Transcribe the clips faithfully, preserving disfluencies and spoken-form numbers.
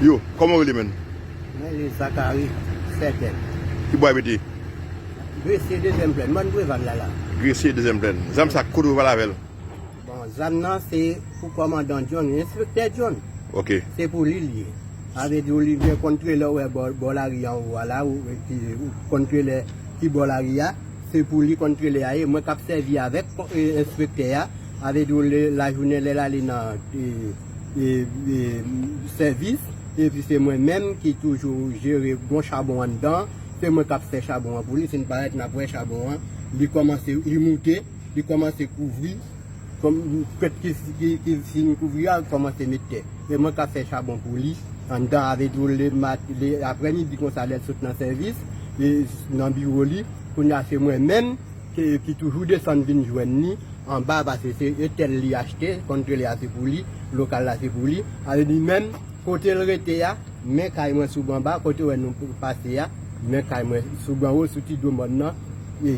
Yo, kòman w rele, menn? Mwen rele Zacharie Sètèl. Ki bò w abite? Gresye, dezyèm plèn, mòn Preval la la. Gresye, dezyèm plèn. Zam sa, kote w pral avè l? Bon, zam nan se pou kòmandan John, enspektè John. Ok. Se pou li l ye. Sa vle di w li gen kont trelè w wè bò, bò lari anwo a la, ou, ki, kont trelè ki bò lari a, se pou li kont trelè a ye. Mwen k ap sèvi avèk, e, enspektè a, sa vle di w lè, lajounen lè l ale nan, e, e, e, sèvis, epi se mwen menm ki toujou jere bon chabon anndan, se mwen k ap fè chabon an pou li, si n parèt n ap wè chabon an, li kòmanse, li moute, li kòmanse kouvri, kòm, pèt ki, ki, ki fin kouvri a, kòmanse met tè. E mwen k ap fè chabon pou li, anndan, sa vle di w lè mat-, lè aprèmidi konsa lè l sot nan sèvis, e, nan biwo li, kounye a se mwen menm ki, ki toujou desann vin jwenn li anba, paske se etèl li achte, kont trelè a se pou li, lokal la se pou li. Sa vle di menm, kote l rete a, men kay mwen sou bò anba, kote w wè nou pase a, men kay mwen sou bò anwo, sou ti do mòn nan, e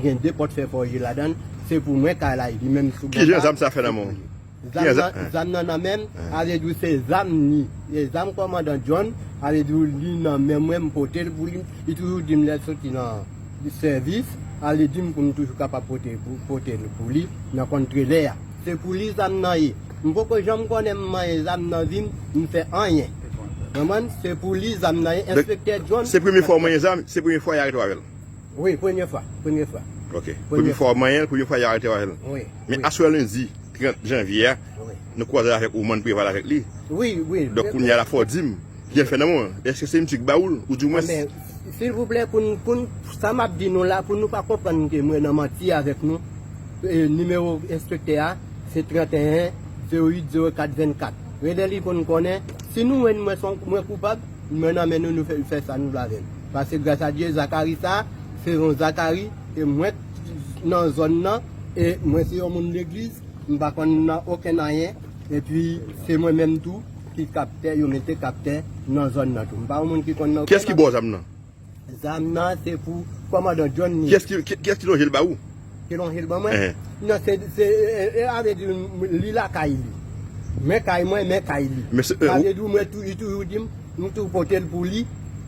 gen de pòt fè fòje ladan l, se pou mwen kay la, li menm sou bò anba. Ki jan zam sa fè nan men w? Zam nan, zam nan nan men m, sa vle di w se zam ni. E zam kòmandan John, sa vle di w li nan men mwen, m pote l pou li. Li toujou di m lè l soti nan sèvis, sa vle di m pou m toujou kapab pote, pou, pote l pou li nan kont trelè a. Se pou li zam nan ye. M poko janm konnen m manyen zam nan vi m, m fè anyen. Konprann? Se pou li zam nan ye, enspektè John. Se premye fwa w manyen zam, se premye fwa y arete w avè l? Wi, premye fwa, premye fwa. Ok. Premye fwa w manyen l, premye fwa y arete w avè l. Wi. Men aswè lendi trant janvye a, nou kwaze avèk ou, mòn Preval avèk li. Wi, wi. Donk, kounye a la fò w di m, byen fè nan men w, èske se misye ki ba ou l, ou di mwen? Men, silvouplè, pou n, pou n, sa m ap di nou la, pou nou pa konprann ke mwen nan manti avèk nou, e, nimewo enspektè a, se trant e en, zewo uit, zewo kat, vennkat. Rele li pou n konnen, si nou wè mwen, mwen koupab, mwen nan men nou, nou fè, fè sa nou vle avè l. Paske gras a Dye, Zakari sa, se yon Zakari, e mwen nan zòn nan, e mwen se yon moun legliz, m pa konn nan okenn anyen, epi se mwen menm tou ki kaptè, yo mete kaptè nan zòn nan tou. M pa yon moun ki konn nan okenn anyen. Kiyès ki ba w zam nan? Zam nan se pou kòmandan John ni. Kiyès ki, ki, kiyès ki lonje l ba ou? Ki lonje l ban mwen? Ehe. Non, se, se, e, e, sa vle di li lakay li. Men kay mwen, men kay li. Men se, e, sa vle di mwen tou, li toujou di m, m tou pote l pou li,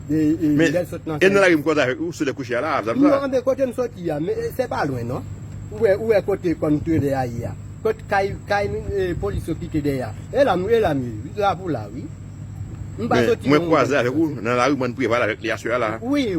e, e, lè l sot nan sèvis. Men, e nan lari m kwaze avèk ou, sou lè kouche a la, zam sa? Non, men kote m soti a, men, e, se pa lwen, non. Ou wè, ou wè kote kont trelè a ye a. Kot kay, kay, e, polis yo kite dèyè a. E la m, e la m ye, la pou la, wi. M pa soti. Men mwen kwaze avèk ou nan lari, mòn Preval avèk li aswè a la. Wi.